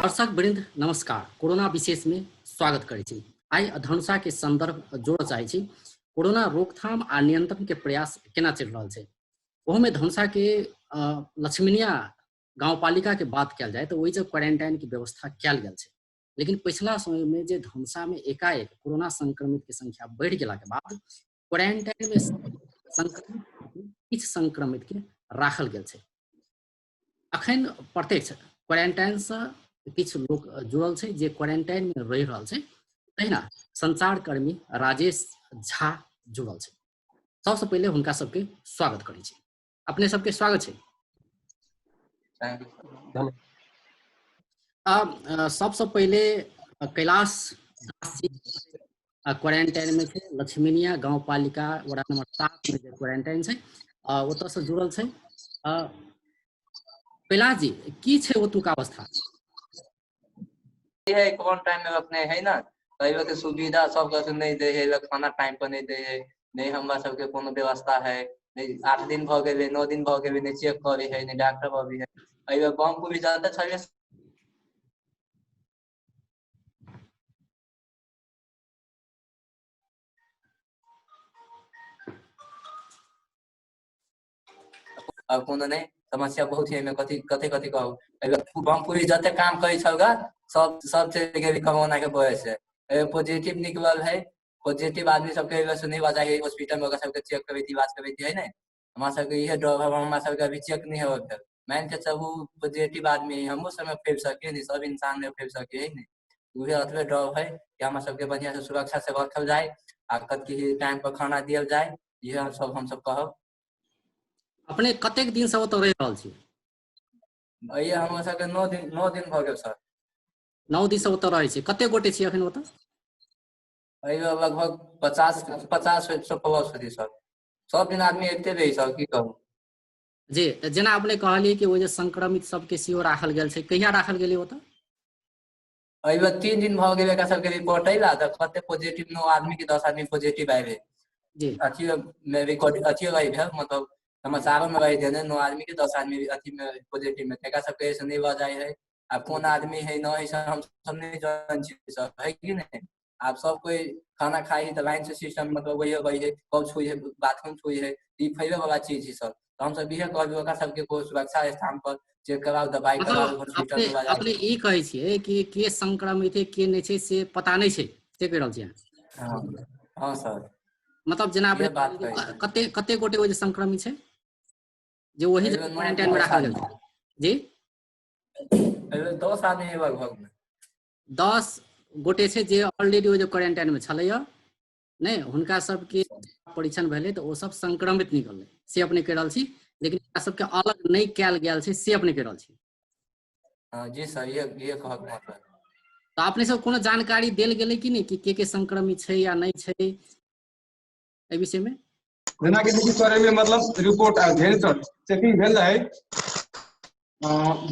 दर्शक वृंद नमस्कार। कोरोना विशेष में स्वागत करै छी। आइ धनुषा के संदर्भ जोड़ऽ चाहै छी। कोरोना रोकथाम आ नियंत्रण के प्रयास केना चलि रहल छै, ओहोमे धनुषा के लक्ष्मीनिया गाउँपालिका के बात कयल जाय तऽ ओहि जे क्वारेंटाइन के व्यवस्था कयल गेल छै, लेकिन पिछला समय में जे धनुषा में एकाएक कोरोना संक्रमित के संख्या बढ़ि गेला के बाद क्वारेंटाइन में संक्रमित किछु संक्रमित के राखल गेल छै। अखन प्रत्यक्ष क्वारेंटाइन से किछु लोक जुड़ल छै जे क्वारेंटाइन में रहि रहल छै, तहिना संचारकर्मी राजेश झा जुड़ल छै। सबसँ पहिले हुनका सबके स्वागत करै छी। अपने सबके स्वागत छै। सबसँ पहिले कैलाश दास जी क्वारेंटाइन में छै, लक्ष्मीनिया गाउँपालिका वडा नंबर 7 में जे क्वारेंटाइन छै ओतऽ से जुड़ल छै। कैलाश जी, की छै ओतुका अवस्था? है क्वारेंटाइन में अपने है ना, एहि के सुविधा सब के नहीं दे है, खाना टाइम पर नहीं दे है, नहीं हमरा सबके कोनो व्यवस्था है, नहीं 8 दिन भ गेलै, 9 दिन भ गेलै, नहीं चेक करे है, नहीं डॉक्टर अभी है। एहि बम पुलिस जाते छलियै। अब कोनो नहीं समस्या बहुत है, एहिमे कथी कथी कथी कहू। बम पुलिस जते काम करै छलगा सब सब चलि गेलै कोरोना के वजह से। एहिमे पॉजिटिव निकलल है, पॉजिटिव आदमी सबके एहि से नहीं बचा है, हॉस्पिटल में ओकरा सबके चेक करैती बात करैती है ने। हमरा सबके इहे डर है, हमरा सबके अभी चेक नहीं होत है। मान के चलू पॉजिटिव आदमी है, हमहूँ सबमे फैल सके नहीं, सब इंसान में फैल सके है ने। उहे अतबे डर है कि हमरा सबके बढ़िया से सुरक्षा से रखल जाय आ कथी टाइम पर खाना दियल जाय, इहे सब हमसब कहब। अपने कतेक दिन से ओतऽ रहि रहल छी? एहि हमरा सबके 9 दिन, 9 दिन भऽ गेल सर। 9 दिन से ओतऽ रहै छी। कते गोटे छी अखन ओतऽ? एहि लगभग 50 से प्लस हेतै सर। सब दिन आदमी अबिते रहै सर, की कहू। जी, तऽ जेना अपने कहलियै कि ओ जे संक्रमित सबके सेहो राखल गेल छै, कहिया राखल गेलै ओतऽ? एहि बेर 3 दिन भऽ गेल एकरा सबके रिपोर्ट अयला, तऽ कते पॉजिटिव 9 आदमी के 10 आदमी पॉजिटिव आबि जी। अथी में रिकॉर्ड अथी रही भेल, मतलब समाचारो में रही देने 9 आदमी के 10 आदमी अथी में पॉजिटिव में, एकरा सबके ऐसे नहीं भऽ जाइ है। आ कोन आदमी है न है हम सब नहीं जान छी सर, है कि नहीं? आब सब कोई खाना खाइ है तऽ लाइन से सिस्टम मतलब वही वही है, कब छुई है, बाथरूम छुई है, ई फैले वाला चीज है सर। तऽ हमसब इहे कहबी ओकरा सबके कोई सुरक्षा स्थान पर चेक कराउ, दवाई कराउ, हॉस्पिटल में अपने अपने ई कहै छियै कि के संक्रमित है के नहि छै से पता नहि छै, से कहि रहल छियै? हाँ, हाँ सर। मतलब जेना अपने बात कहै छी। कते कते गोटे ओ जे संक्रमित छै जे वही क्वारेंटाइन में राखल गेल छै? जी, 10 आदमी है लगभग में। 10 गोटे छै जे ऑलरेडी ओ जे क्वारेंटाइन में छलैया नहि, हुनका सबके परीक्षण भेलै तऽ ओ सब संक्रमित निकललै से अपने कहि रहल छी, लेकिन हुनका सबके अलग नहि कयल गेल छै से अपने कहि रहल छी? हाँ जी सर, ये कहब मतलब। तऽ अपने सब कोनो जानकारी देल गेलै कि नहि कि के संक्रमित छै या नहि छै एहि विषय में? जेनाकि देखियौ सर, एहिमे मतलब रिपोर्ट आयल भेल सर, चेकिंग भेल रहै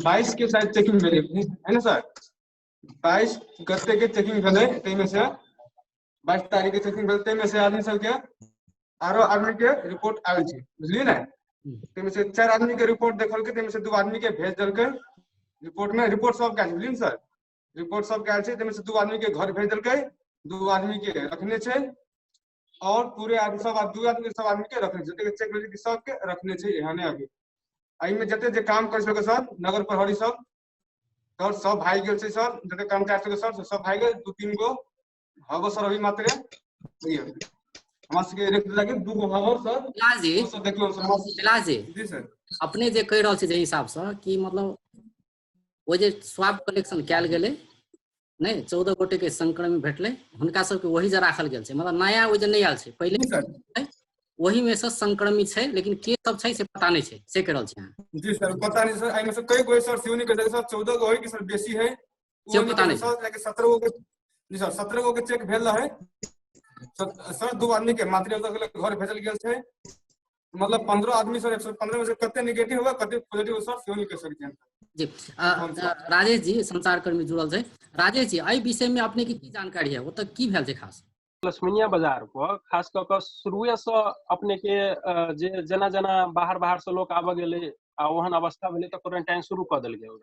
22 के शायद चेकिंग भेलै है ना सर? 22 गते के चेकिंग भेलै, ताहिमे से 22 तारीख के चेकिंग भेल, ताहिमे से आदमी सबके आरो आदमी के रिपोर्ट आयल छै, बुझलियै ने? ताहिमे से 4 आदमी के रिपोर्ट देखलकै, ताहिमे से 2 आदमी के भेज देलकै रिपोर्ट में, रिपोर्ट सब के आयल छै, बुझलियै ने सर? रिपोर्ट सब के आयल छै, ताहिमे से 2 आदमी के घर भेज देलकै, 2 आदमी के रखने छै और पूरे आदमी सब 2 आदमी सब आदमी के रखने छै, चेक भेल कि सबके रखने छै एहने अभी। एहिमे जते जे काम करै छलै सर, नगर प्रहरी सब सर सब भागि गेल छै सर, जते काम काज छलै सर सब भागि गेल, 2-3 गो हबो सर अभी मात्र हमरा सबके रेख लागे 2 गो हबो सर। कैलाश जी, ओ सब देखियौ सर, हमरा सबके- कैलाश जी, जी सर। अपने जे कहि रहल छी जे हिसाब से कि मतलब ओ जे स्वाब कलेक्शन कयल गेलै नहि, 14 गोटे के संक्रमित भेटलै, हुनका सबके वही जे राखल गेल छै, मतलब नया ओ जे नहि आयल छै पहिले जी सर। वही में से संक्रमित छै, लेकिन के सब छै से पता नहि छै, से कहि रहल छी अहाँ? जी सर, पता नहीं सर, एहिमे से कई गो सर सेहो नहि कहि सकै सर, 14 गो है कि सर बेसी है, से ओ नहि पता कहि नहि। सर, लेकिन 17 गो के, जी सर, 17 गो के चेक भेल रहै सर, सर 2 आदमी के मात्र घर भेजल गेल छै, मतलब 15 आदमी सर, 115 में से कते नेगेटिव होगा कते पॉजिटिव सर सेहो नहि कहि सकै छियै। जी, राजेश जी संचारकर्मी जुड़ल छै। राजेश जी, एहि विषय में अपने के की जानकारी है, ओतऽ की भेल छै खास? लक्ष्मीनिया बाजार पर खास कऽ कऽ शुरुए से अपने के जे जेना जेना बाहर बाहर से लोक आबऽ गेलै आ ओहन अवस्था भेलै तऽ क्वारेंटाइन शुरू कऽ देल गेल।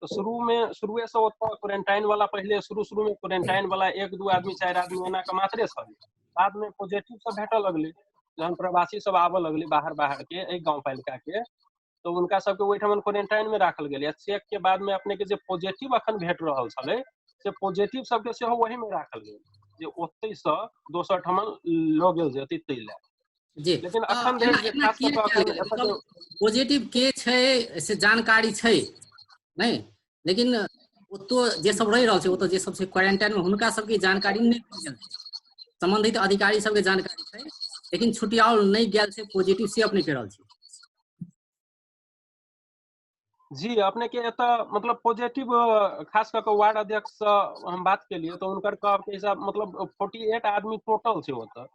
तऽ शुरुएसँ ओतऽ क्वारेंटाइन वाला, पहिले शुरू शुरूमे क्वारेंटाइन वाला एक दू आदमी, चारि आदमी एना कऽ मात्रे छलै। बादमे पॉजिटिव सब भेटऽ लगलै, जहन प्रवासी सब आबऽ लगलै बाहर बाहर के एहि गाँव पालिका के, तऽ हुनका सबके ओहिठाम क्वारेंटाइन मे राखल गेलै। आ चेक के बाद मे अपने के जे पॉजिटिव अखन भेट रहल छलै, से पॉजिटिव सबके सेहो ओही मे राखल गेल जे ओतहिसँ दोसर ठाम लऽ गेल जेतै ताहि लए। जी। लेकिन अखन धरि जे एना खास कऽ किया कऽ कयल अखन गेलै? एतऽ मतलब पॉजिटिव के छै से जानकारी छै नहि, लेकिन ओतो जे सब रहि रहल छै, ओतऽ जे सब छै क्वारेंटाइन मे, हुनका सबके जानकारी नहि गेल छै। संबंधित अधिकारी सबके जानकारी छै, लेकिन छुटियाओल नहि गेल छै पॉजिटिव, से अपने कहि रहल छी। जी, अपने के एतऽ मतलब पॉजिटिव खास कऽ कऽ वार्ड अध्यक्ष से हम बात केलियै तऽ हुनकर कहब के हिसाब मतलब 48 आदमी टोटल छै ओतऽ,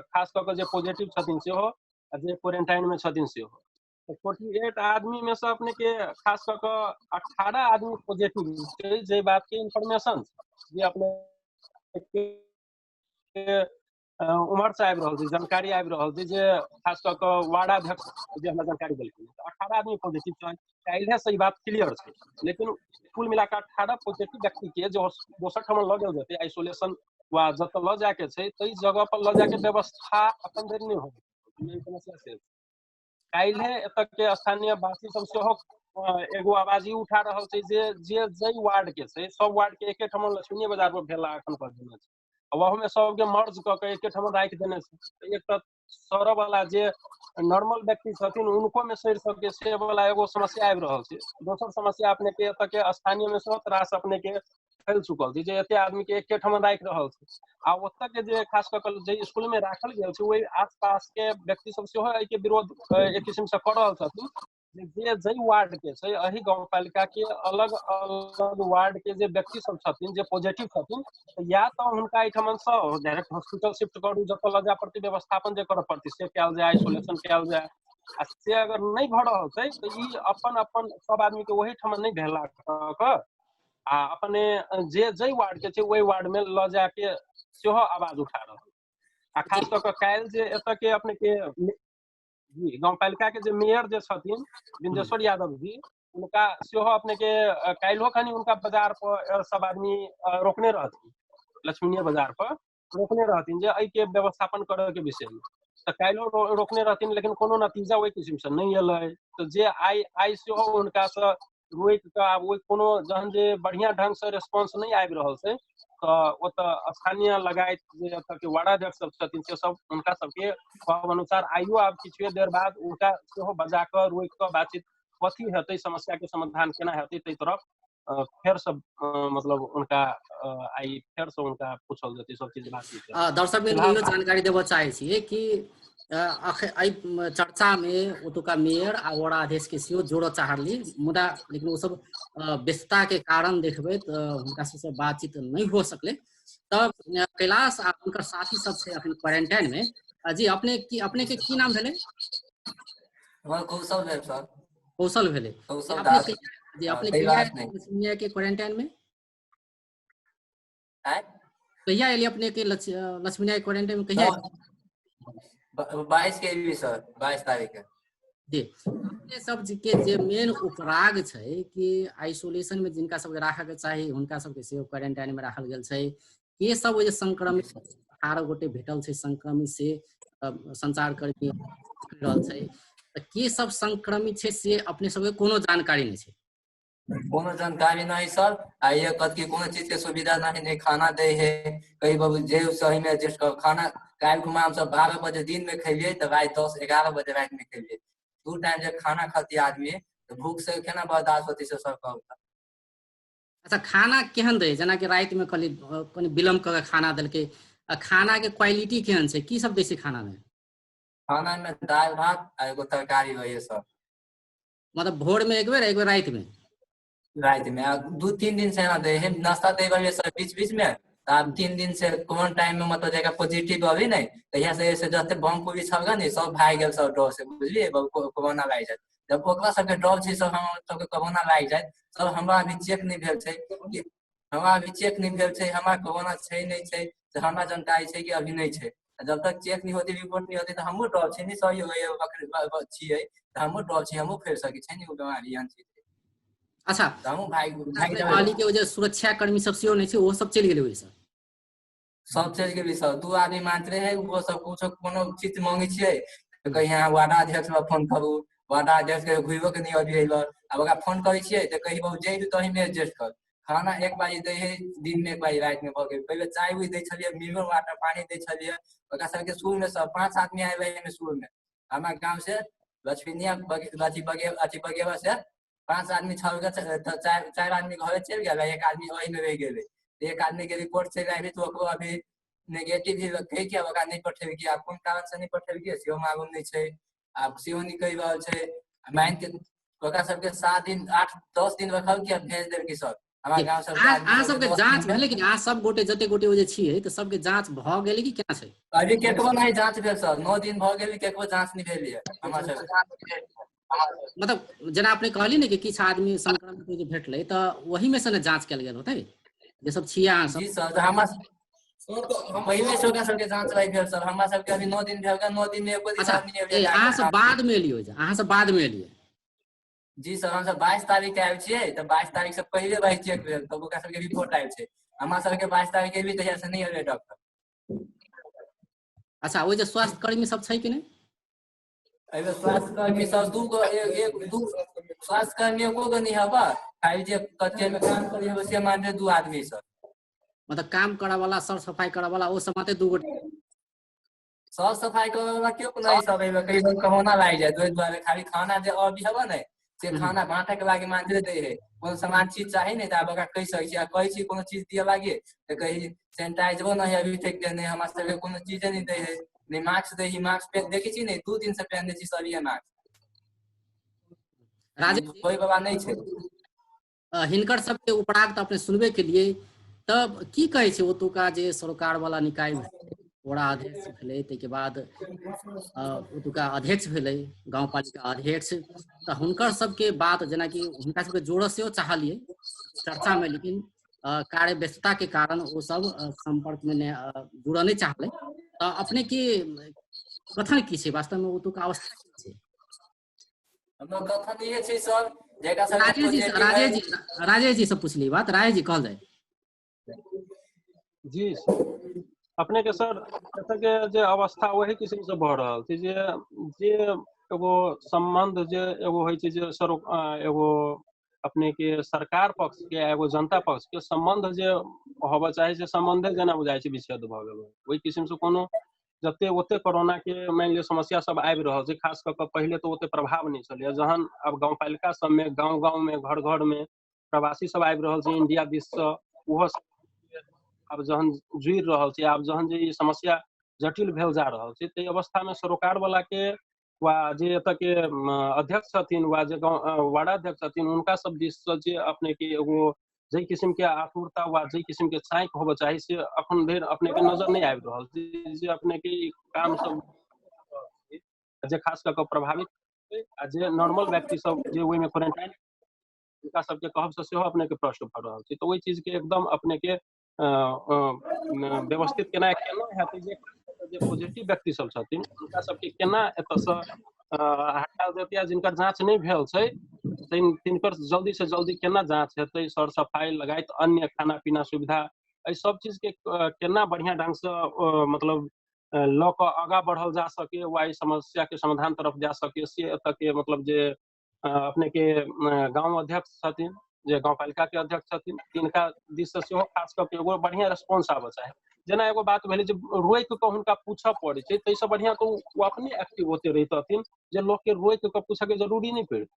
खास कऽ कऽ जे पॉजिटिव छथिन सेहो आ जे क्वारेंटाइन मे छथिन सेहो। तऽ 48 आदमी मे से अपने के खास कऽ कऽ 18 आदमी पॉजिटिव छै, जे बात के इन्फॉर्मेशन जे अपने के उम्हर से आबि रहल छै, जानकारी आबि रहल छै, जे खास कऽ कऽ वार्डाध्यक्ष जे हमरा जानकारी देलखिन, तऽ 18 आदमी पॉजिटिव छै। काल्हि से ई बात क्लियर छै, लेकिन कुल मिला कऽ 18 पॉजिटिव व्यक्ति के जे दोसर ठाम लऽ गेल जेतै आइसोलेशन वा जतऽ लऽ जायके छै ताहि जगह पर लऽ जायके व्यवस्था अखन धरि नहि हो समस्या से। काल्हि एतऽ के स्थानीय वासी सब सेहो एगो आवाज ई उठा रहल छै जे जे जाहि वार्ड के छै सब वार्ड के एके ठाम लक्ष्मीए बाजार पर भेला एखन कर देने छै, ओहोमे सबके मर्ज कऽ के एके ठाम राखि देने छै। तऽ एक तऽ सड़ऽ वाला जे नॉर्मल व्यक्ति छथिन हुनको मे सड़ि सके से वाला एगो समस्या आबि रहल छै। दोसर समस्या अपने के एतऽ के स्थानीय मे सेहो त्रास अपने के फैल चुकल छै जे एते आदमी के एके ठाम राखि रहल छै। आ ओतऽ के जे खास कऽ कऽ जे स्कूल मे राखल गेल छै ओहि आस पास के व्यक्ति सब सेहो एहिके विरोध एक किसिम से कऽ रहल छथिन जे जाहि वार्ड के छै एहि गाँव पालिका के अलग अलग वार्ड के जे व्यक्ति सब छथिन जे पॉजिटिव छथिन, या तऽ हुनका एहिठाम सँ डायरेक्ट हॉस्पिटल शिफ्ट करू जतऽ लऽ जाय पड़तै, व्यवस्थापन जे करऽ पड़तै से कयल जाय, आइसोलेशन कयल जाय। आ से अगर नहि भऽ रहल छै तऽ ई अपन अपन सब आदमी के ओहिठाम नहि भेला कऽ कऽ आ अपने जे जाहि वार्ड के छै ओहि वार्ड मे लऽ जाके सेहो आवाज उठा रहल। आ खास कऽ कऽ काल्हि जे एतऽ के अपने के जी गाँवपालिका के जे मेयर जे छथिन बिंदेश्वर यादव जी, हुनका सेहो अपने के काल्हिो खनी हुनका बाजार पर सब आदमी रोकने रहथिन, लक्ष्मीनिया बाजार पर रोकने रहथिन जे एहिके व्यवस्थापन करऽ के विषय मे। तऽ काल्हिो रोकने रहथिन, लेकिन कोनो नतीजा ओहि किसिम से नहि एलै। तऽ जे आइ आइ सेहो हुनका से रोकि कऽ आब ओहि कोनो जहन जे बढ़िआँ ढंग से रेस्पॉन्स नहि आबि रहल छै तऽ ओतऽ स्थानीय लगायत जे एतऽ के वार्डाध्यक्ष सब छथिन से सब हुनका सबके कहब अनुसार आइयो आब किछुए देर बाद हुनका सेहो बजा कऽ रोकि कऽ बातचीत कथी हेतै, समस्या के समाधान केना हेतै ताहि तरफ फेरसँ मतलब हुनका आइ फेरसँ हुनका पूछल जेतै सब चीज बातचीत। दर्शक बिन्दु इहो जानकारी देबऽ चाहै छियै कि एहि चर्चामे ओतुका मेयर आ वडाध्यक्ष के सेहो जोड़ऽ चाहली, मुदा लेकिन ओ सब व्यस्तता के कारण देखबैत हुनका सबसँ बातचीत नहि हो सकलै। तब कैलाश आ हुनकर साथी सब छै अखन क्वारेंटाइन मे। जी अपने के की नाम भेलै? हमर कौशल भेल सर। कौशल भेलै। कौशल अपने दास। जी, अपने कैलाश कहिया नहि। लक्ष्मीनिया के क्वारेंटाइन में? आँय? कहिया एलियै अपने के लक्ष्मीनिया के क्वारेंटाइन में कहिया? 22 के एलियै सर, 22 तारीख के। जी, अपने सब के जे मेन उपराग छै कि आइसोलेशन में जिनका सबके राखऽ के चाही हुनका सबके सेहो क्वारेंटाइन में राखल गेल छै। के सब ओहि जे संक्रमित 18 गोटे भेटल छै संक्रमित से संचारकर्मी रहल छै, तऽ के सब संक्रमित छै से अपने सबके कोनो जानकारी नहि छै? कोनो जानकारी नहीं सर। आ ये कथी कोनो चीज के सुविधा नहीं, नहीं खाना दे है कहीं बाबू जे सही में एडजस्ट कर खाना। काल्हि घुमा हम सब 12 बजे दिन में खेलिए तऽ राति 10-11 बजे राति में खेलिए। 2 टाइम जे खाना खाती आदमी तऽ भूख से केना बर्दाश्त होती से सर कहू। अच्छा, खाना केहन दै? जेनाकि राति में कहली कनि विलम्ब कऽ के खाना देलकै, आ खाना के क्वालिटी केहन छै, की सब दै छै खाना में? खाना में दालि भात आ एगो तरकारी होइए सर। मतलब भोर में एक बेर, एक बेर राति में? राति में। आ 2-3 दिन से एना दै है, नाश्ता दै वाले सर बीच बीच में। आब 3 दिन से कोन टाइम में मतलब जगह पॉजिटिव अभी नहीं तो यहाँ से ऐसे जते बम पूरी छल ने सब भागि गेल सब डर से, बुझलिए? कोरोना लागि जायत। जब ओकरा सबके डर छै सब हम सबके कोरोना लागि जायत सर। हमरा अभी चेक नहि भेल छै, हमरा अभी चेक नहि भेल छै, हमरा कोरोना छै नहि छै से हमरा जानकारी छै कि अभी नहि छै। जब तक चेक नहि होते, रिपोर्ट नहि होते, तऽ हमहुँ डर छै ने सर, छियै तऽ हमहुँ डर छै, हमहुँ फैल सकै छै ने ओ बीमारी एहन चीज। अच्छा। तऽ हमहूँ भागि भागि अपने जेबै। कहली कि ओ जे सुरक्षा कर्मी सब सेहो नहि छै, ओहो सब चलि गेलै ओहिसँ? सब चलि गेली सर, 2 आदमी मात्र है, ओहो सब कुछो कोनो चीज मांगै छियै तऽ कही अहाँ वार्डा अध्यक्ष लग फोन करू, वार्डा अध्यक्ष के घुरियो के नहि अभी अयलक। आब ओकरा फोन करै छियै तऽ कही बहु जइबी तहीमे एडजस्ट कर। खाना 1 बाजी दै है दिन मे, 1 बाजी राति मे भऽ गेल। पहिले चाय उइ दै छलियै, मिनरल वाटर पानी दै छलियै ओकरा सबके। शुरू मे सब 5 आदमी आयल रहै शुरू मे हमरा गाँव से, लक्ष्मीनिया अथी बगे अथी बगेवा से 5 आदमी छल, तऽ 4 आदमी घरे चलि गेल, 1 आदमी ओहिमे रहि गेलै। 1 आदमी के रिपोर्ट चलि आबि तऽ ओकरो अभी नेगेटिव ही कहै कि आब ओकरा नहि पठेलकै। आब कोन कारण से नहि पठेलकै सेहो मालूम नहि छै, आब सेहो निकलि रहल छै। मानि के ओकरा सबके 7 दिन 8 10 दिन रखलकै, भेज देलकै सर हमरा गाँव सबके आदमी। अहाँ सबके जाँच भेलै कि अहाँ सब गोटे जते गोटे ओ जे छियै तऽ सबके जाँच भऽ गेलै कि केना छै? अभी केकरो नहि जाँच भेल सर, 9 दिन भऽ गेल, केकरो जाँच नहि भेल यऽ हमरा सबके। मतलब जेना अपने कहली ने कि किछु आदमी संक्रमित जे भेटलै तऽ ओहिमे से ने जाँच कयल गेल होतै जे सब छियै अहाँ सब? जी सर, हमरा पहिले से ओकरा सबके जाँच लागि भेल सर, हमरा सबके अभी 9 दिन भेल, 9 दिन मे एको दिन। अच्छा, अहाँ सब बाद मे एलियै? अहाँ सब बाद मे एलियै? जी सर, हमसब 22 तारीख के आयल छियै तऽ 22 तारीख से पहिले बार चेक भेल, तब ओकरा सबके रिपोर्ट आयल छै। हमरा सबके 22 तारीख के भी तहिया से नहि एलै डॉक्टर। अच्छा, ओ जे स्वास्थ्य कर्मी सब छै कि नहि? एहिमे स्वास्थ्य कर्मी सब 2 गो, 1 2 स्वास्थ्य कर्मी एको गो नहि हबा, खाली जे कते में काम करी हबा से मात्र 2 आदमी सब। मतलब काम करे वाला, सर सफाई करे वाला ओ सब मात्र 2 गोटे? सर सफाई करे वाला केओ नहि सब, एहिमे कहियो कोरोना लागि जाए ओहि दुआरे खाली खाना जे अभी हबा ने से खाना बाँटे के लागी मात्र दै है। कोनो सामान चीज चाही नहि तऽ आब ओकरा कहि सकै छी, आ कहै छी कोनो चीज दिअ लागी तऽ कही सैनिटाइजरो नहि अभी तक देने, हमरा सबके कोनो चीजे नहि दै है, नहि मास्क दै है। मास्क देखै छी ने, 2 दिन से पहिनने छी सर, ये मास्क। राजेश कोइ बाबा नहि छै। हिनकर सबके उपराग तऽ अपने सुनबे के लिए, तब की कहै छै ओतुका जे सरकार वाला निकाय वडा अध्यक्ष भेलै, ताहिके बाद ओतुका अध्यक्ष भेलै, गाँवपालिका अध्यक्ष, तऽ हुनकर सबके बात जेनाकि हुनका सबके जोड़ऽ सेहो चाहलियै चर्चामे, लेकिन कार्य व्यस्तता के कारण ओ सब सम्पर्क मे नहि जुड़ऽ नहि चाहलै, तऽ अपने के कथन की छै, वास्तवमे ओतुका अवस्था की छै? हमर कथन इहे छै सर, जेकरा सबके राजेश जी, पॉजिटिव राजेश है जी, राजेश जी से पुछली बात, राजेश जी कहल जाय। जी अपने के सर, एतऽ के जे अवस्था ओही किस्म से भऽ रहल छै जे जे एगो सम्बन्ध जे एगो होइ छै जे सर एगो अपने के सरकार पक्ष के एगो जनता पक्ष के सम्बन्ध जे होबऽ चाही से सम्बन्धे जेना बुझाइ छै विच्छेद भऽ गेल। ओहि किस्म से कोनो जते ओते कोरोना के मानि लिअ समस्या सब आबि रहल छै, खास कऽ कऽ पहिले तऽ ओते प्रभाव नहि छलैया, जहन आब गाँवपालिका सबमे गाँव गाँवमे घर घरमे प्रवासी सब आबि रहल छै इंडिया दिससँ, ओहो आब जहन जुड़ि रहल छै, आब जहन जे ई समस्या जटिल भेल जा रहल छै, ताहि अवस्थामे सरोकार वाला के वा जे एतऽ के अध्यक्ष छथिन वा जे गाँव वार्डाध्यक्ष छथिन, हुनका सब दिससँ जे अपने के एगो जाहि किस्म के आतुरता वा जाहि किस्म के चाँकि होबऽ चाही से अखन धरि अपने के नजर नहि आबि रहल छै, जे अपने के ई काम सब जे खास कऽ कऽ प्रभावित आ जे नॉर्मल व्यक्ति सब जे ओहिमे क्वारेंटाइन हुनका सबके कहब से सेहो अपने के प्रश्न भऽ रहल छै। तऽ ओहि चीज के एकदम अपने के व्यवस्थित केना केना हेतै जे पॉजिटिव व्यक्ति सब छथिन हुनका सबके केना एतऽसँ हटायल जेतै, आ जिनकर जाँच नहि भेल छै तिनकर जल्दी से जल्दी केना जाँच हेतै, सर सफाई लगाइत अन्य खाना पीना सुविधा एहि सब चीज के केना बढ़िआँ ढंगसँ मतलब लऽ कऽ आगाँ बढ़ल जा सके वा एहि समस्या के समाधान तरफ जा सके, से एतऽ के मतलब जे अपने के गाँव अध्यक्ष छथिन, जे गाँवपालिका के अध्यक्ष छथिन, तिनका दिस से सेहो खास कऽ के एगो बढ़िआँ रेस्पॉन्स आबऽ चाही। जेना एगो बात भेलै जे रोकि कऽ हुनका पूछऽ पड़ै छै, ताहिसँ बढ़िआँ तऽ ओ अपने एक्टिव ओते रहितथिन जे लोकके रोकि कऽ पूछऽके जरूरी नहि पड़ितै।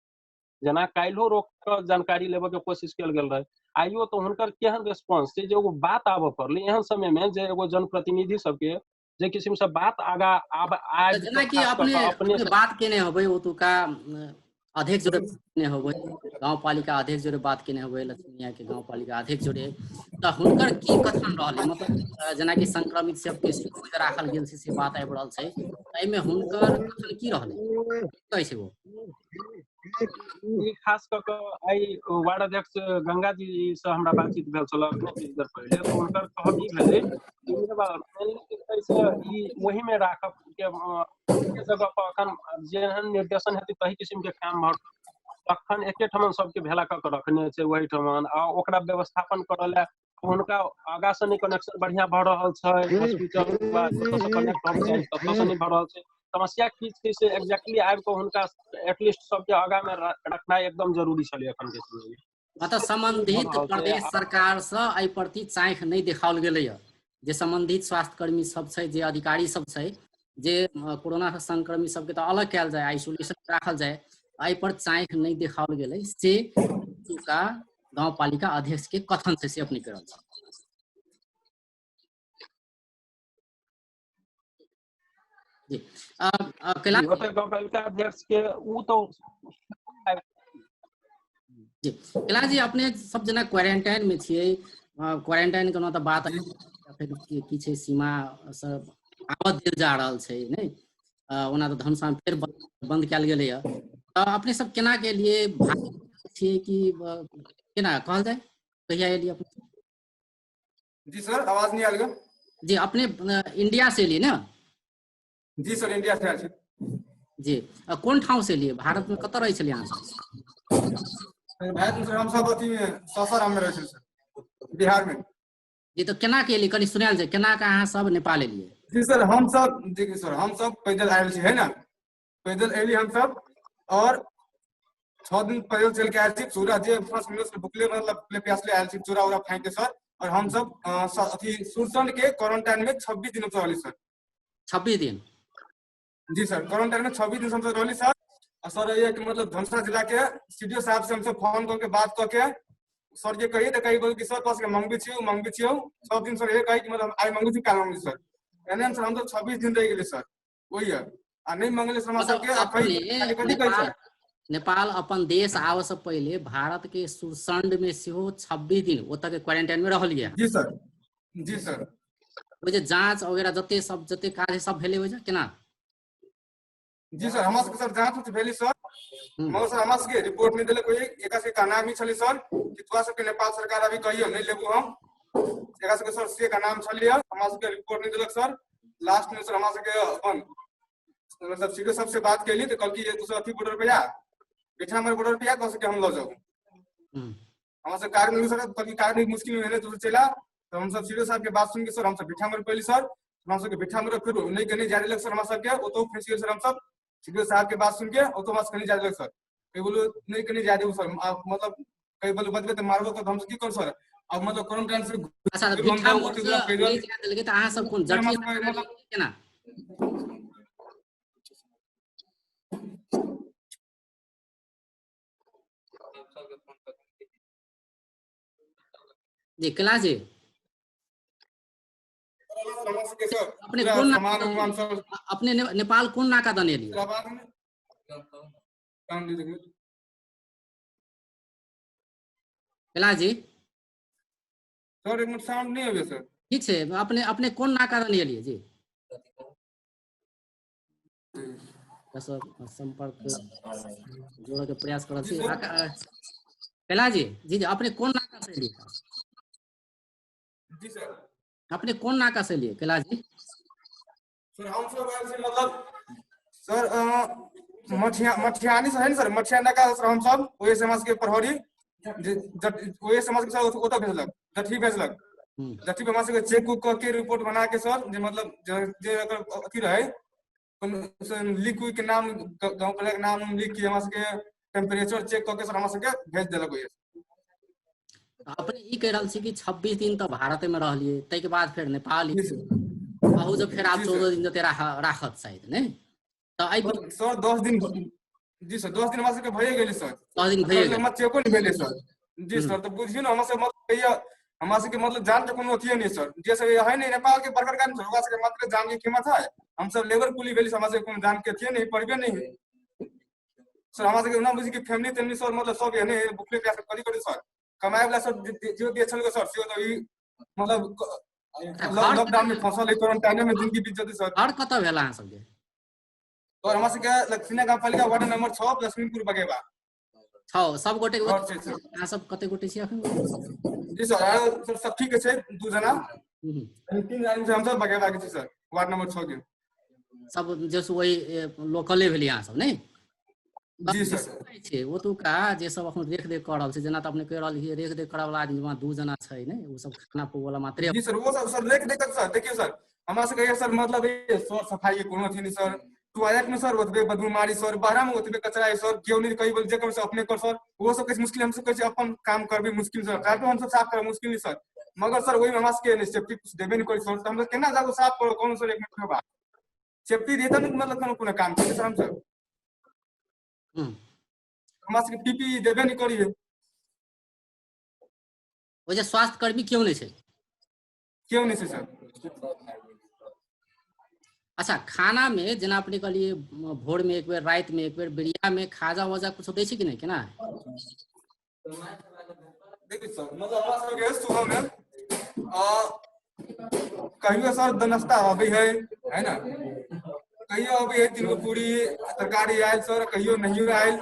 जेना काल्हिो रोकि कऽ जानकारी लेबऽके कोशिश कयल गेल रहै, आइयो तऽ हुनकर केहन रेस्पॉन्स छै जे एगो बात आबऽ पड़लै एहन समयमे जे एगो जनप्रतिनिधि सबके जे किसिमसँ बात आगाँ आब आबि जेनाकि खास कऽ अपने कऽ अपने अपने बात केने होबै ओतुका अध्यक्ष जोड़े केने होबै, गाँवपालिका अध्यक्ष जोड़े बात केने होबै, लक्ष्मीनिया के गाँवपालिका अध्यक्ष जोड़े, तऽ हुनकर की कथन रहलै? मतलब जेनाकि संक्रमित सबके सेहो राखल गेल छै से बात आबि रहल छै, एहिमे हुनकर कथन की रहलै, की कहै छै ओ? ई खास कऽ कऽ आइ वार्ड अध्यक्ष गंगा जी से हमरा बातचीत भेल छल अखने किछु देर पहिले, तऽ हुनकर कहब ई भेलै कि ई ओहिमे राखब के जगह पर अखन जेहन निर्देशन हेतै तही किसिम के काम भऽ तखन एकेठमन सबके भेला कऽ के रखने छै ओहिठमन, आ ओकरा व्यवस्थापन करऽ लए हुनका आगा से नहि कनेक्शन बढ़िया भऽ रहल छै, हॉस्पिटल वा जतऽ कनेक्ट होबऽ चाही ततऽ से नहि भऽ रहल छै। समस्या की छै से एक्जैक्टली आबि कऽ हुनका एटलीस्ट सबके आगा मे रखनाइ एकदम जरूरी छलै एखन के समय मे। मतलब सम्बन्धित प्रदेश सरकार से एहि प्रति चाँखि नहि देखाओल गेलैए, जे सम्बन्धित स्वास्थ्यकर्मी सब छै, जे अधिकारी सब छै, जे कोरोना से संक्रमित सबके तऽ अलग कयल जाय, आइसोलेशन राखल जाय, एहि पर चाँखि नहि देखाओल गेलै से का गाउँपालिका अध्यक्ष के कथन छै से अपने कहि रहल छी। जी कैलाश ओतऽ गाउँपालिका अध्यक्ष के उ तो जी कैलाश जी, अपने सब जना क्वारेंटाइन में छियै, क्वारेंटाइन के तऽ बात फेर की छै, सीमा सब आवत देल जा रहल छै नहि, ओना तऽ धनुषा में फेर बंद कयल गेलैए, तऽ अपने सब केना के लिए छियै कि केना कहल जाय, कहिया एलियै अपने? जी सर, आवाज नहीं आयल गे। जी अपने इंडिया से एलियै ने? जी सर, इंडिया से आयल छी। जी कोन ठाउँ से एलियै, भारत में कतऽ रहै छलियै अहाँ सब? भारत में सर हम सब अथी में सासाराम में रहै छलियै सर, बिहार में। जी तऽ केना के एलियै, कनि सुनायल जाय, केना के अहाँ सब नेपाल एलियै? जी सर, हम सब, जी सर, हम सब पैदल आयल छी, है ना, पैदल एली हम सब, और 6 दिन पैदल चल के आयल छी, चूरा जे फर्स्ट मिनट से भुखले मतलब भुखले प्यासले आयल छी, चूरा उरा फाँक के सर, और हम सब अथी सुरसंड के क्वारंटाइन में 26 दिन हम रहली सर। 26 दिन? जी सर, क्वारंटाइन में 26 दिन हम सब रहली सर। और सर ये कि मतलब धनुषा जिला के सीडीओ साहब से हमसब फोन करके बात करके सर जे कहिए तऽ कही बोल कि सर पास के मंगबे छियौ, मंगबे छियौ सब दिन सर ये कही कि मतलब आइ मंगबे छी काल्हि मंगबे सर, एने सर हम सब 26 दिन रहि गेली सर ओहि है, आ नहि मंगले सर हमरा सबके, आ कही अपने कथी कहै सर? नेपाल अपन देश आबऽ से पहिले भारत के सुरसंड में सेहो 26 दिन ओतऽ के क्वारेंटाइन में रहलियै। जी सर, जी सर। ओहि जे जांच वगैरह जते सब जते काज सब भेलै ओहि जे केना? जी सर, हमरा सबके सर जांच उच भेली सर, मगर सर हमरा सबके रिपोर्ट नहि देलक, ओहि एकरा सबके का नाम ही छलै सर कि तोरा सबके नेपाल सरकार अभी कहियो नहि लेबू हम, एकरा सबके सर से का नाम छलियै, हमरा सबके रिपोर्ट नहि देलक सर। लास्ट में सर हमरा सबके अपन मतलब सीडीओ साहब से बात कैली तऽ कहलकी तू सब अथी बॉर्डर पे आ, बेटा हमर बॉर्डर पे आ, कह सके हम लऽ जाऊ। हमरा सब कार मिलू सर, कहलकी कार में मुश्किल में भेलै तू चला, तऽ हम सब सीडीओ साहब के बात सुन के सर हम सब भिठामर पहली सर, हमरा सबके भिठामर फिर नहीं के नहीं जाय देलक सर, हमरा सबके ओतौ फंसि गेल सर हम सब सीडीओ साहब के बात सुन के ओतौ हमरा सबके नहीं जाय देलक सर, कहीं बोलू नहीं के नहीं जाय देबू सर, आ, मतलब कहीं बोलू बचबे तऽ मारबो कर, हम सब की करू सर, अब मतलब क्वारंटाइन से अच्छा, तऽ फिर हम भिठा सब मोड़ ओते से दूर पैदल नहि जाय देलकै तऽ अहाँ सब कोन फिर हमरा जटिल सबके मतलब केना? जी कैलाश जी, अपने कोन सामान उमान सब अपने नेपाल कोन नाका दने एलियै? कैलाश जी सर एक मिनट साउंड नहीं आबे सर। ठीक छै, अपने अपने कोन नाका दने एलियै? जी सर संपर्क जोड़े के प्रयास कर रहल छी। कैलाश जी, जी जी अपने कोन नाका से एलियै? जी सर, अपने कोन नाका से एलियै कैलाश जी? सर हम सब आयल छी मतलब सर मठियानी से है ने सर, मठिया नाका सर हम सब ओहि समाज के प्रहरी ओहि समाज के सर ओतऽ भेजलक, जठी भेजलक, जठी पे हमरा सबके चेक उक कऽ के रिपोर्ट बना के सर जे मतलब जे एकर अथी रहै लिख उख के नाम गाँव के नाम उम लिख के हमरा सबके टेम्परेचर चेक कऽ के सर हमरा सबके भेज देलक ओहि। अपने ई कहि रहल छी कि 26 दिन तऽ भारते में रहलियै, ताहिके बाद फेर नेपाल जी सर। अहू जब फेर आब जी 14 सर। दिन जते राखत शायद नहि? तऽ एहि सर, सर, 10 दिन, जी सर, 10 दिन हमरा सबके भइए गेलै सर। 10 दिन भइए गेलै। हमरा चेको नहि भेलै सर। जी सर, तऽ बुझियौ ने हमरा सब मतलब कहिया हमरा सबके मतलब जान के कोनो अथिये नहि सर, जे सब है नहि नेपाल के बड़का बड़का सर, ओकरा सबके मात्र जान के कीमत है, हम सब लेबर कुली भेली सर, हमरा सबके कोनो जान के अथिये नहि, पड़बे नहि है सर। हमरा सबके ओना बुझी कि फैमिली तैमिली सर मतलब सब एहने है, भुखले प्यासे कथी करी सर, कमाए वाला सर जे भी छल सर से तऽ ई मतलब लॉकडाउन में फंसल है, क्वारंटाइन में जिंदगी बीत जतै सर। घर कतऽ भेल अहाँ सबके? और हमरा सबके लक्ष्मीना गाँव पालिका वार्ड नंबर 6 लक्ष्मीपुर बगेबा। 6 सब गोटे घर छै सर। अहाँ सब कते गोटे छी अखन? जी सर, सर सब ठीक छै, 2 जना। 3 आदमी हम सब बगेबा के छी सर, वार्ड नंबर 6 के। सब जे वही लोकले भेलियै अहाँ सब नहि? जी सर। छै ओतुका जे सब अखन देख रेख कऽ रहल छै, जेना तऽ अपने कहि रहल छियै, रेख देख करऽ वाला आदमी वहाँ दू जना छै ने, ओ सब खाना पीबै वाला मात्रे। जी सर, वो सब सर देख देख सर, देखियौ सर, हमरा सबके सर मतलब सर सफाई के कोनो अथी नहीं सर, टॉयलेट में सर ओतबे बदबू मारी सर, बाहर में ओतबे कचरा है सर, केओ नहीं कही बोल जे कम से अपने कर सर, वो सब कैसे मुश्किल, हमसे कैसे अपन काम करबे मुश्किल सर, काटो हम सब साफ करब मुश्किल नहीं सर, मगर सर वही में हमरा सबके सेफ्टी कुछ देबे नहीं करी सर, तो हम लोग केना जागो साफ करो कौन सर, एक मिनट बात सेफ्टी देता नहीं मतलब कोनो कोनो काम करे सर, हम सर हमरा सबके पीपी देबे नहीं करी। ओ जे स्वास्थ्यकर्मी केओ नहीं छै, केओ नहीं छै सर। अच्छा, खाना में जेना अपने कहलिए भोर में एक बेर, रात में एक बेर, बिरिया में खाजा वाजा कुछ दै छै कि नहीं, केना? देखिए सर, मतलब हमरा सबके सुबह में कहियो सर नाश्ता अबै है, है ना, कहियो अबै है 3 गो पूरी तरकारी आयल सर, कहियो नहीं आयल।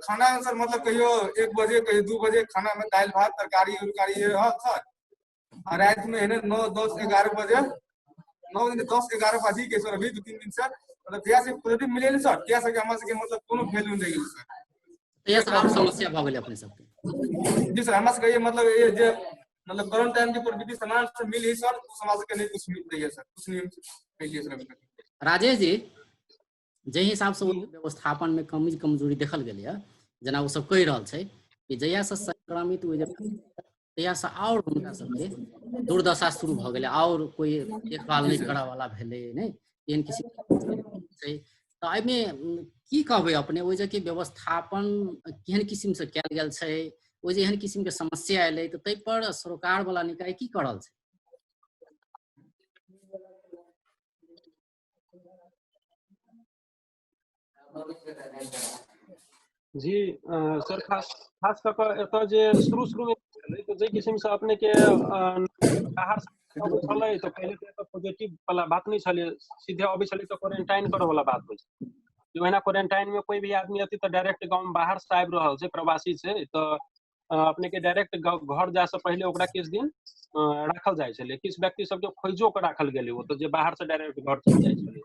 खाना सर मतलब कहियो 1 बजे कहियो 2 बजे खाना में दालि भात तरकारी उरकारी रहल सर, आ रात में है 9 10 11 बजे, 9 10 11 बजे के सर, अभी 2-3 दिन सर मतलब जहिया से पॉजिटिव मिले ने सर, तहिया से हमरा सबके मतलब कोनो वैल्यू नहीं गेल सर। तहिया से और समस्या भऽ गेलै अपने सबके। जी सर, हमरा सबके ये मतलब ये जे मतलब कोरोना टाइम के प्रविधि सामान सब मिल ही सर, उस समाज के नहीं कुछ मिल रही है सर, कुछ नहीं मिल सर अभी तक। राजेश जी, जे हिसाब से व्यवस्थापन में कमी कमजोरी देखल गेलै है, जेना ओ सब कहि रहल छै कि जहिया से संक्रमित हुए तहिया से और हुनका सबके दुर्दशा शुरू भऽ गेलै, और कोई देखभाल नहीं करऽ वाला भेलै नहि, एहन किसी छै। तऽ एहिमे की कहबै अपने, ओहि जे कि व्यवस्थापन केहन किसिम से कयल गेल छै, ओहि जे एहन किसिम के समस्या एलै तऽ ताहि पर सरकार वाला निकाय की कऽ रहल छै? जी सर, खास खास कऽ कऽ एतऽ जे शुरू शुरू में छलै तऽ जाहि किसिम से अपने के बाहर से अबै छलै तऽ पहिले तऽ एतऽ पॉजिटिव वाला बात नहि छलै, सीधे अबै छलै तऽ क्वारेंटाइन करऽ वाला बात होइ छै। ओहिना क्वारेंटाइन में कोई भी आदमी अथी तऽ डायरेक्ट गाँव बाहर से आबि रहल छै, प्रवासी छै, तऽ अपने के डायरेक्ट घर जाय से पहिले ओकरा किछु दिन राखल जाइ छलै, किछु व्यक्ति सबके खोजियो के राखल गेलै ओतऽ जे बाहर से डायरेक्ट घर चलि जाइ छलै,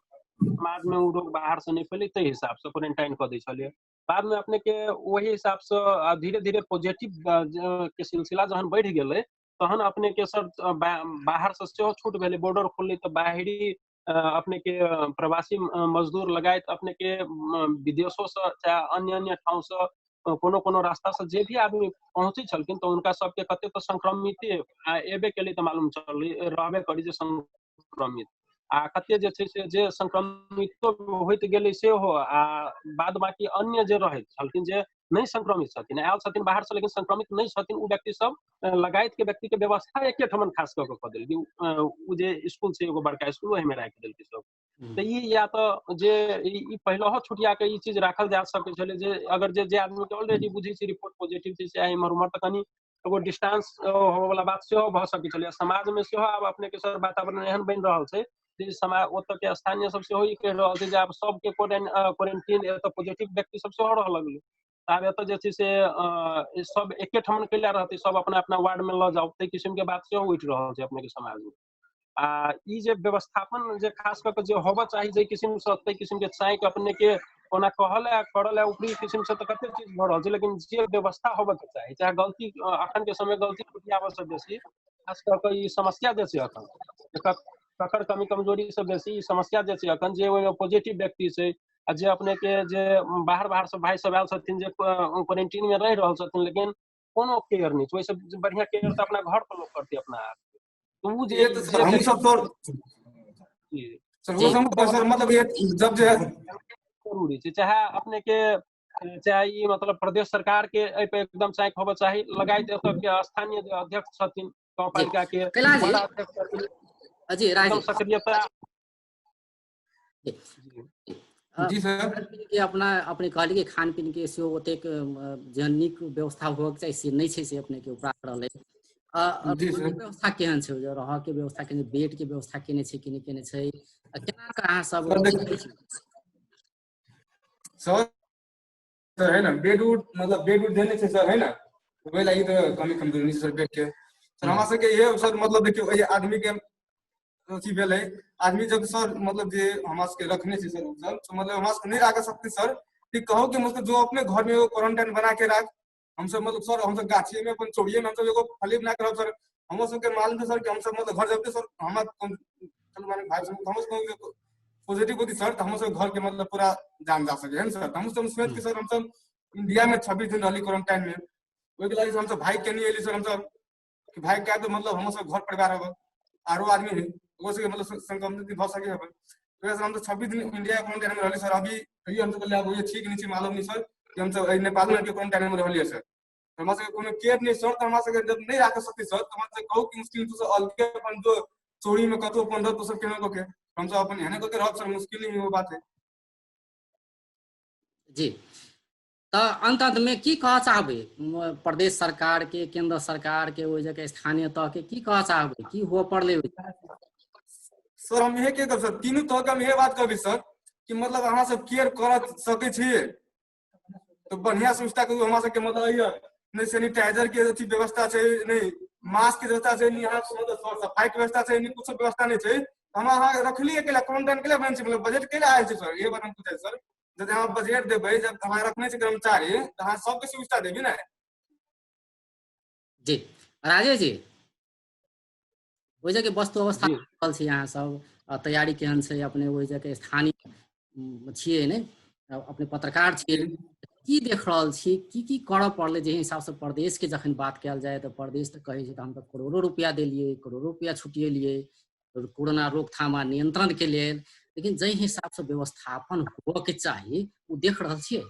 समाज में ओ रोग बाहर से नहि फैले ताहि हिसाब से क्वारेंटाइन कऽ दै छलै। बाद में अपने के ओहि हिसाब से धीरे धीरे पॉजिटिव के सिलसिला जहन बढ़ि गेलै तहन अपने के सर बाहर से सेहो छूट भेलै, बॉर्डर खुललै तऽ बाहरी अपने के प्रवासी मजदूर लगायत अपने के विदेशो से चाहे अन्य अन्य ठाउँ से कोनो कोनो रास्ता से जे भी आदमी पहुँचै छलखिन तऽ हुनका सबके कते तऽ संक्रमित एबे केलै तऽ मालूम चललै रहबे करी जे संक्रमित, आ कते जे छै से जे संक्रमितो होइत गेलै सेहो, आ बाद बाकी अन्य जे रहैत छलखिन जे नहि संक्रमित छथिन, आयल छथिन बाहर से लेकिन संक्रमित नहि छथिन, ओ व्यक्ति सब लगायत के व्यक्ति के व्यवस्था एके ठमन खास कऽ कऽ देलकै, ओ जे स्कूल छै एगो बड़का स्कूल ओहिमे राखि देलकै सब। तऽ ई या तऽ जे ई पहिलहो छुटिया के ई चीज राखल जा सकै छलै जे अगर जे जे आदमी के ऑलरेडी बुझै छै रिपोर्ट पॉजिटिव छै चाहे इम्हर उम्हर तऽ कनि एगो डिस्टेंस होबऽ वाला बात सेहो भऽ सकै छलै। समाज में सेहो आब अपने के सर वातावरण एहन बनि रहल छै जे समाज ओतऽ के स्थानीय सब सेहो ई कहि रहल छै जे आब सबके क्वारेंटीन एतऽ पॉजिटिव व्यक्ति सब सेहो रहऽ लगलै, आब एतऽ जे छै से सब एके ठमन कैला रहतै, सब अपना अपना वार्ड में लऽ जाउ, ताहि किसिम के बात सेहो उठि रहल छै अपने के समाज में। आ ई जे व्यवस्थापन जे खास कऽ के जे होबऽ चाही जाहि किसिम से ताहि किसिम के चाहे अपने के ओना कहल है करल है ऊपरी किसिम से तऽ कते चीज भऽ रहल छै, लेकिन जे व्यवस्था होबऽ के चाही चाहे गलती अखन के समय गलती छुटियाबऽ से बेसी खास कऽ के ई समस्या जे छै अखन ककर कमी कमजोरी से बेसी ई समस्या जे छै अखन जे ओहिमे पॉजिटिव व्यक्ति छै आ जे अपने के जे बाहर बाहर से भाई सब आयल छथिन जे क्वारेंटीन में रहि रहल छथिन लेकिन कोनो केयर नहि छै, ओहिसँ बढ़िया केयर तऽ अपना घर पर लोक करतै अपना आप। तो वो जे सर हम सब सर सर मतलब ये जब जे जरूरी छै चाहे अपने के चाहे ई मतलब प्रदेश सरकार के एहि पे एकदम चाहे होबऽ चाही, लगायत एतऽ के स्थानीय जे अध्यक्ष छथिन गाउँपालिका के अध्यक्ष छथिन एकदम सक्रियता। जी सर के अपना अपने कहलियै कि खान पीन के सेहो ओतेक जेहन नीक व्यवस्था होबक चाही से नहि छै, से अपने के उपरा रहलै। व्यवस्था केहन छै, रहऽ के व्यवस्था केने, बेड के व्यवस्था केने छै कि नहि केने छै, केना कऽ अहाँ सब सर है ना बेड उड मतलब बेड उड देने छै सर है ना, ओहि लागि तऽ कमी कमजोरी सर बेड के सर हमरा सबके इहे सर मतलब देखियौ एहि आदमी के अथी भेलै, आदमी जब सर मतलब जे हमरा सबके रखने छै सर सब मतलब हमरा सबके नहि राखऽ सकतै सर, कि कहो कि मतलब जो अपने घर में एगो क्वारंटाइन बना के राख। हमसब मतलब सर हमसब गाछिए में अपन चौड़िए में हमसब एगो फली बना के रहब सर। हमर सबके मालूम छै सर कि हमसब मतलब घर जबते सर हमरा चलू माने भाई सब हमर सबके पॉजिटिव होती सर, तऽ हमर सब घर के मतलब पूरा जान जा सके है सर। तऽ हमसब सोच के सर हमसब इंडिया में 26 दिन रहली क्वारंटाइन में, ओहिके लागि हमसब भाई के नहीं एली सर। हमसब कि भाई क्या तो मतलब हमर सब घर परिवार होगा, आरो आदमी है वो सबके मतलब संक्रमित भऽ सके है। तो सर हम तो 26 दिन इंडिया क्वारंटाइन में रहली सर। अभी कहियो हमसब कहलियै आब ठीक नहीं छै मालूम नहीं सर कि हमसब एहि नेपाल में क्वारंटाइन में रहलियै सर। हमरा सबके कोनो केयर नहीं सर, तऽ हमरा सबके जब नहीं राख सकती सर तऽ हमरा सबके कहू कि मुश्किल तो अलगे अपन जो चोरी में कतौ अपन रह तो सब केना कऽ के हमसब अपन एहने कऽ के रहब सर, मुश्किल नहीं वो बात है। जी, तऽ अंत अंत में की कहऽ चाहबै प्रदेश सरकार के, केंद्र सरकार के, ओहि जगह स्थानीय तह के की कहऽ चाहबै, की हुअ पड़लै? सर हम इहे के कहब सर, तीनू तह के हम इहे बात कहबै सर कि मतलब अहाँ सब केयर कर सकै छी तो बढ़िया सुविधा करू। हमरा सबके मतलब ये नहीं सैनिटाइजर के अथी व्यवस्था छै, नहीं मास्क के व्यवस्था छै, नहीं अहाँ मतलब सर सफाई के व्यवस्था छै, नहीं कुछ व्यवस्था नहीं छै। हम अहाँ रखलियै केला क्वारंटाइन केला बन छै, मतलब बजट केला आयल छै सर, ये बात हम पूछै सर। जब अहाँ बजट देबै, जब अहाँ रखने छै कर्मचारी तऽ अहाँ सबके सुविधा देबी ने। जी राजेश जी, ओहि जगह वस्तु अवस्था रहल छै, अहाँ सब तैयारी केहन छै? अपने ओहि जगह स्थानीय छियै ने, अपने पत्रकार छियै, की देख रहल छी, की की करऽ पड़लै? जाहि हिसाबसँ प्रदेशके जखन बात कयल जाय तऽ प्रदेश तऽ कहै छै तऽ हम तऽ करोड़ो रुपया देलियै, करोड़ो रुपया छुटिएलियै कोरोना रोकथाम आ नियंत्रणके लेल, लेकिन जाहि हिसाबसँ व्यवस्थापन होबऽके चाही ओ देख रहल छियै?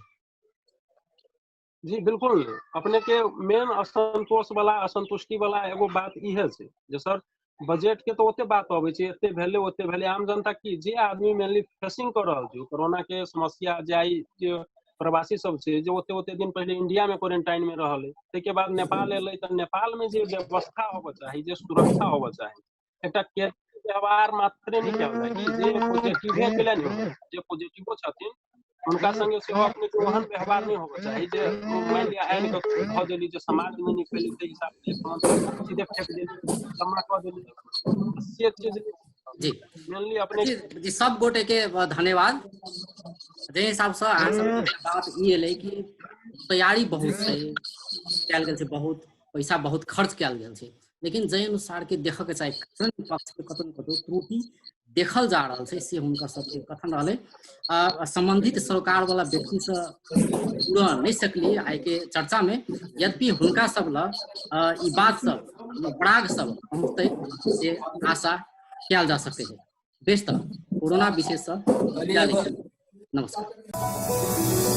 जी बिल्कुल, अपने के मेन असंतोष वाला असंतुष्टि वाला एगो बात इहे छै जे सर बजट के तो ओते बात अबै छै, एते भेलै ओते भेलै। आम जनता की जे आदमी मेनली फेसिंग कर रहल छै कोरोना के समस्या, जे आइ जे प्रवासी सब छै जे ओते ओते दिन पहिले इंडिया में क्वारेंटाइन में रहल, ताहिके बाद नेपाल एलै तऽ नेपाल में जे व्यवस्था होबऽ चाही, जे सुरक्षा होबऽ चाही, एकटा के व्यवहार मात्रे नहि कयल जाय कि जे पॉजिटिवे के लेल नहि, जे पॉजिटिवो छथिन हुनका संगे सेहो अपने के ओहन व्यवहार नहि होबऽ चाही जे मानि लिअ आनि कऽ धऽ देली, जे समाज में निकलली ताहि हिसाब से सीधे फेंक देली, जमा कऽ देली, से चीज जी मेनली अपने। जी सब गोटे के धन्यवाद। जाहि हिसाबसँ अहाँ सब बात ई एलै कि तैयारी बहुत छै कयल गेल छै, बहुत पैसा बहुत खर्च कयल गेल छै, लेकिन जाहि अनुसार के देखऽ के चाही पक्ष के कतौ कतौ त्रुटि देखल जा रहल छै, से हुनकर सबके कथन रहलै। सम्बन्धित सरकार वाला व्यक्ति से पूरा नहि सकलियै आइ के चर्चा में, यद्यपि हुनका सब लग ई बात सब पराग सब पहुँचतै से आशा कयल जा सकै है। बेस, तऽ कोरोना विशेष नमस्कार।